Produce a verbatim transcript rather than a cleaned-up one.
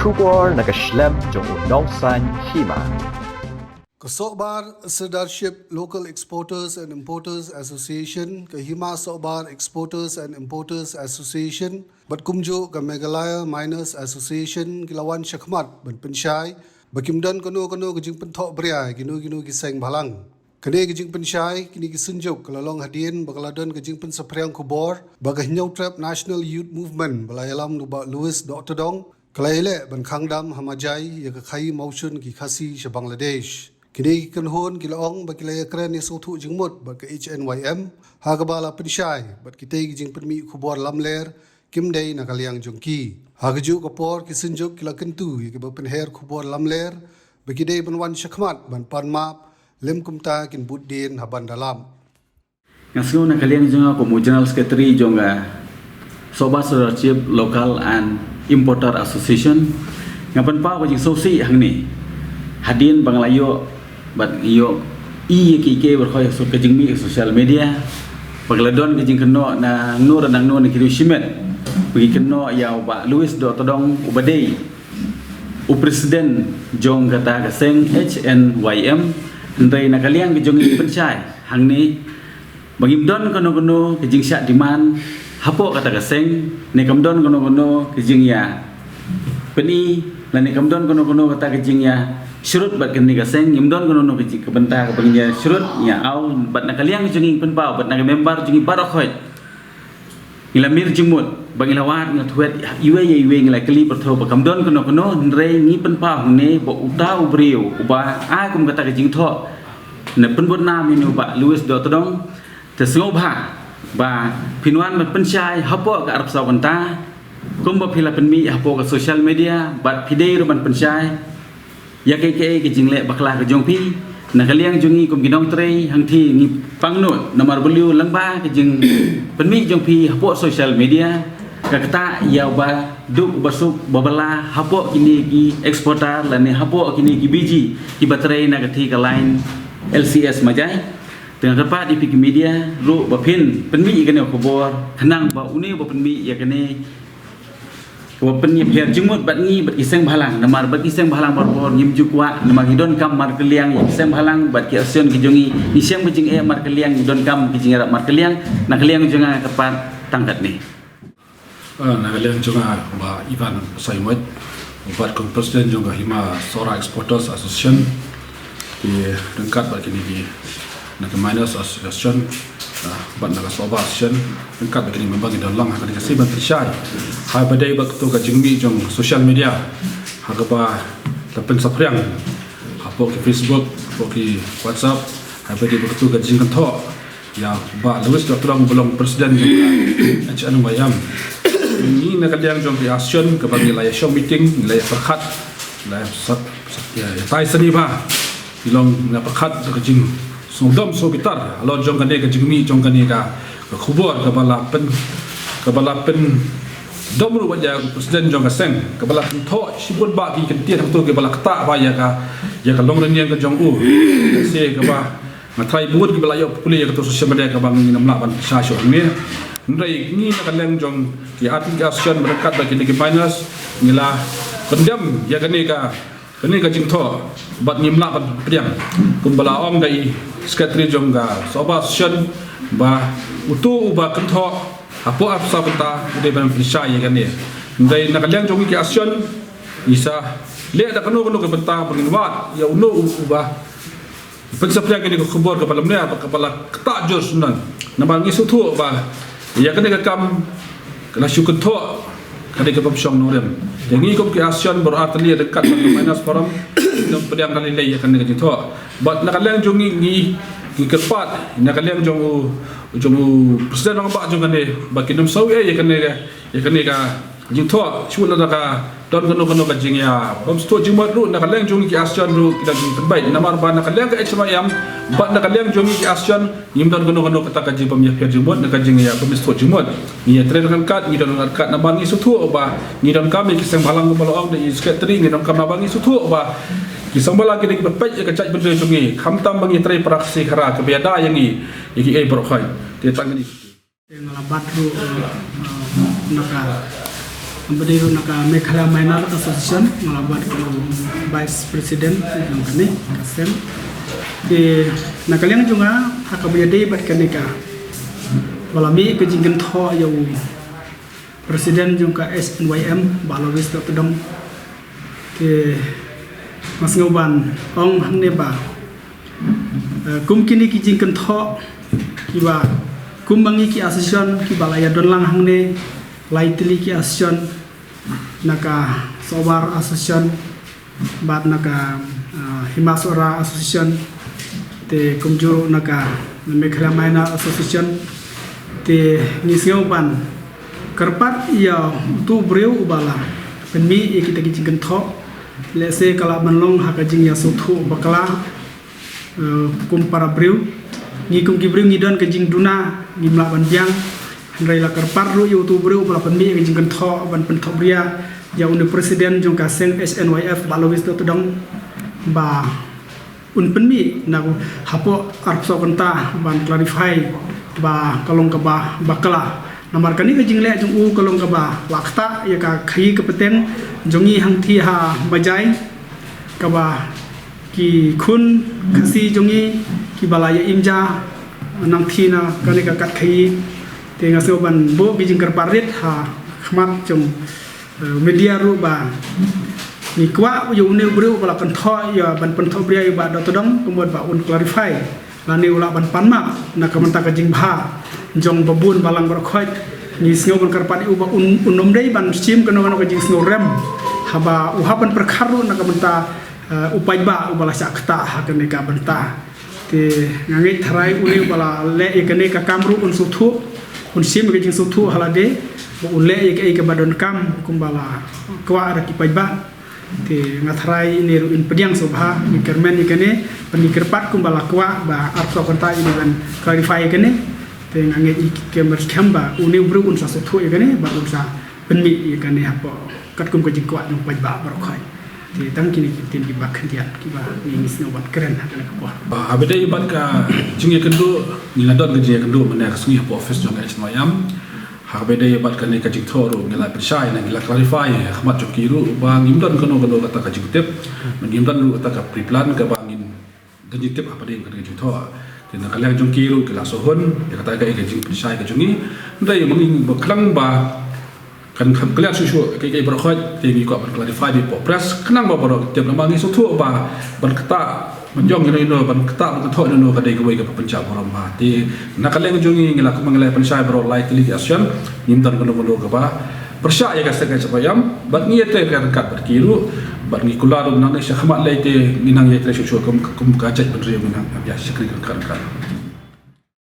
Khubor na ka shlem jong u nongsan hima. Ka Sohbar Sirdarship Local Exporters and Importers Association, ka Hima Sohbar Exporters and Importers Association, bad kumjuh ka Meghalaya Miners Association ki la wan shakhmat ban pynshai ba kim don kano kano ka jingpynthoh bria kino kino ki seng bhalang. Kane ka jingpynshai, kine ki synjuk ka la long hadien ba ka la don ka jingpynsaphriang khubor ba ka Hynñiewtrep National Youth Movement ba la ïalam da u Bah Louis Dohtdong ka la ïaleh ban khang dam ha Majai ïa ka khaïi mawshun ki Khasi sha Bangladesh. Kine ki kynhun ki la ong ba ki la ïakren ïasngewthuh jingmut bad ka H N Y M ha kaba la pynshai bad kitei ki jingpynmih khubor lamler kim dei na ka liang jong ki. Ha kajuh ka por ki synjuk ki la kyntu ïa kiba pynher khubor lamler ba ki dei ban wan shakhmat ban pan map lym kumta kin bud dien ha ban da lap. Nga sngew na ka liang jong nga kum u General Secretary jong ka Sohbar Sirdarship Local and Importer Association, nga pynpaw ka jingsngewsih hangne hadien ba nga la ïoh bad ïoh i ïa ki, ki baroh ïa ka jingmih social media ba ka la don ka jingkynnoh na nangno re nangno na ki riew shimet ba ki kynnoh ïa u Bah Louis Dohtdong uba dei u president jong kata ka seng H N Y M. Hynrei na ka liang ka jong ngi pynshai hangne ba ngim don kano kano ka jingshah demand hapoh kata ka seng, ne kam don kano kano ka jingïa pyni, lane kam don kano kano kata ka jingïa shrut bad kane ka seng, ngim don kano kano ka jing, ka bynta kaba ngin ïa shrut ïa aw. Bad na ka liang jong ngi pynpaw bad na ka member jong ngi baroh khoit ngi la mir jingmut ba ngi la wad, ngi la thwet iwei ïa iwei, ngi la kylli pyrthuh ba kam don kano kano. Hynrei ngi pynpaw hangne ba uta u briew uba ai kum kata ka jingthoh ne pynbud nam ïa u Bah Louis Dohtdong, te sngewbha ba phin wan ban pynshai hapoh ka arphew saw kynta kumba phi la pynmih hapoh ka social media, bad phi dei ruh ban pynshai ïa kaei kaei ka jingleh bakla ka jong phi. Na ka liang jong ngi kum ki nongtrei hangthie ngi pangnud namar balei lyngba ka jingpynmih jong phi hapoh social media ka ktah ïa uba duk uba suk ba bylla hapoh kine ki exporter lane hapoh kine ki biji kiba trei na kathie ka line L C S Majai. Te nga kyrpad ïa phi ki media ruh ba phin pynmih ïa kane ka khubor khnang ba une uba pynmih ïa kane kaba pynïapher jingmut bad ngi bad ki seng bhalang, namar bad ki seng bhalang baroh ngim ju kwah namar ngi donkam markylliang ïa ki seng bhalang bad ki association ki jong ngi, ngi shem ka jingeh markylliang, ngi donkam ki jingïarap markylliang. Na ka liang jong nga kyrpad tang katne. Ah, na ka liang jong nga Bah Ivan Saimot, bad kum president jong ka Hima Sohra Exporters Association, ki ryngkat bad kine ki na ka Miners Association, ah, bad na ka Sohbar Association, ryngkat bad kine ki member ngi don lang ha kane ka sien ban pynshai ha ba dei bad kato ka jingmih jong social media ha kaba la pynsaphriang hapoh ki Facebook, hapoh ki WhatsApp, ha ba dei bad kato ka jingkynthoh ïa Bah Louis Dohtdong ba long president jong ka H N Y M. Ngi na ka liang jong ki association kaba ngi la ïa shong meeting, ngi la ïa pyrkhat, ngi la ïa sat, sat, ïa, ïa tai sani ba ngi long, ngi la pyrkhat da ka jingsngewdom sngewbitar halor jong kane ka jingmih jong kane ka, ka khubor kaba la pyn, kaba la pyndom ruh bad ïa u president jong ka seng, kaba la kynthoh shibun bah ki kyntien hangto kiba la ktah ba ïa ka, ïa ka longrynïeng ka jong u. Shisha kaba nga tharai bun kiba la ïoh pule ïa kato social media kaba ngin ym lah ban pynshai shuh hangne. Hynrei ngi na ka liang jong ki artylli ki association ryngkat bad kine ki miners ngi la condemn ïa kane ka, kane ka jingthoh bad ngim lah ban pdiang. Kumba la ong da i secretary jong ka Sohbar Association ba uto uba kynthoh hapoh arphew saw kynta u dei ban pynshai ïa kane. Hynrei na ka liang jong ngi ki association ngi sa leh da kano kano ka bynta ba ngin wad ïa uno u, uba pynsaphriang kane ka khubor kaba lymne bad kaba la ktah jur shuh. Namar ngi sngewthuh ba ïa kane ka kam ka la shu kynthoh ka dei kaba ym shong nongrim. Te ngi kum ki association baroh artylli ryngkat bad ka Miners Forum ngim pdiang ka lei lei ïa kane ka jingthoh. Bad na ka liang jong ngi ngi, ngi kyrpad na ka liang jong u, jong u president rangbah jong kane ba kin ym sngew ei ïa kane ka, ïa kane ka jingthoh, shu lada ka don kano kano ka jingïa bym sngewthuh jingmut ruh na ka liang jong ngi ki association ruh ki dang pynbeit. Namar ba na ka liang ka H N Y M bad na ka liang jong ngi ki association ngim don kano kano kata ka jingbym ïapher jingmut, na ka jingïa bym sngewthuh jingmut. Ngi ïa trei ryngkat, ngi don ryngkat namar ngi sngewthuh ba ngi donkam ïa ki seng bhalang kumba la ong da i secretary, ngi donkam namar ngi sngewthuh ba ki seng bhalang ki dei ban peit ïa ka jaitbynriew jong ngi. Khamtam ba ngi trei para Khasi Khara kaba ïada ïa ngi ïa kiei baroh khoit. Te tang kane. Te nga la bat ruh, eh, eh, na ka Ba dei ruh na ka Meghalaya Minor Association, nga la bad kum u Vice President jong kane ka seng. Te na ka liang jong nga, ha kaba ïadei bad kane kaba la mih ka jingkynthoh ïa u President jong ka H N Y M, Bah Lowis Dohtdong. Te nga sngew ban ong hangne ba, eh, kum kine ki jingkynthoh kiba, kum ma ngi ki association kiba la ïadon lang hangne, lai tylli ki association, na ka Sohbar Association, bad na ka, ah, Hima Sohra Association, te kumjuh na ka Meghalaya Minor Association. Te ngi sngew ban kyrpad ïa uto u briew uba la pynmih ïa kita ki jingkynthoh, lehse ka lah ban long ha ka jingïasngewthuh bakla, eh, kum para briew. Ngi kum ki briew ngi don ka jingduna, ngim lah ban biang. Hynrei la kyrpad ruh ïa uto u briew uba la pynmih ïa ka jingkynthoh ban pynthohbria ïa une u President jong ka seng H N Y F, Bah Lowis Dohtdong, ba un pynmih na hapoh arphew saw kynta ban clarify ba ka long kaba bakla. Namar kane ka jingleh jong u ka long kaba la ktah ïa ka khaïi ka pateng jong ngi hangthie ha Bajai, kaba ki khun Khasi jong ngi kiba la ïa im ja nangthie na kane ka kat khaïi. Te nga sngew ban buh ki jingkyrpad rit ha khmat jong, eh, media ruh ba ngi kwah ïa une u briew uba la kynthoh ïa ban pynthohbria ïa u Bah Dohtdong, kumno ba un clarify lane u lah ban pan map na ka bynta ka jingbha jong ba bun balang baroh khoit. Ngi sngew ban kyrpad ïa u ba un, un ym dei ban shim kano kano ka jingsngewrem haba u hap ban pyrkhat ruh na ka bynta, eh, u paidbah uba la shah ktah ha kane ka bynta. Te nga ngeit tharai une uba la leh ïa kane ka kam ruh un sngewthuh, un shim ka jingsngewthuh ha lade ba u leh ïa kaei kaba donkam kumba la kwah da ki paidbah. Te nga tharai ine ruh in pdiang sngewbha, ngi kyrmen ïa kane, bad ngi kyrpad kumba la kwah ba arphew saw kynta ine ban clarify ïa kane. Te nga ngeit ïa ki kem bad ki kem ba une u briew un sa sngewthuh ïa kane, ba un sa pynmih ïa kane hapoh katkum ka jingkwah jong u paidbah baroh khoit. Te tang kine ki ktien kiba khyndiat kiba ngi, ngi sngew ban kren ha kane ka por. Ba, haba ïadei bad ka jingïakynduh, ngi la don ka jingïakynduh mynne ka sngi hapoh office jong ka H N Y M. Haba ïadei bad kane ka jingthoh ruh ngi la pynshai ne ngi la clarify ha khmat jong ki ruh ba ngim don kano kano kata ka jingtip, ngim don ruh kata ka pre-plan kaba ngin don jingtip hapdeng kane ka jingthoh. Te na ka liang jong ki ruh ki la sngewhun ïa kata ka, ka jingpynshai ka jong ngi. Hynrei ma ngi ba khnang ba kan kham clear shuh shuh kaei kaei baroh khoit, te ngi kwah ban clarify beit hapoh press khnang ba baroh ki tip, namar ngi sngewthuh ba ban ktah ban jong ïano ïano, ban ktah ban kynthoh ïano ïano ka dei kawei kaba pynjah burom bha. Te na ka liang jong ngi, ngi la, kumba ngi la pynshai baroh lai tylli ki association, ngim don kano kano kaba pyrshah ïa ka seng H N Y M, bad ngi ïatrei ryngkat bad ki ruh, bad ngi kular ruh nangne sha khmat lei te ngin nang ïatrei shuh shuh kum, kum ka jaitbynriew ngin nang ïa shakri ryngkat ryngkat.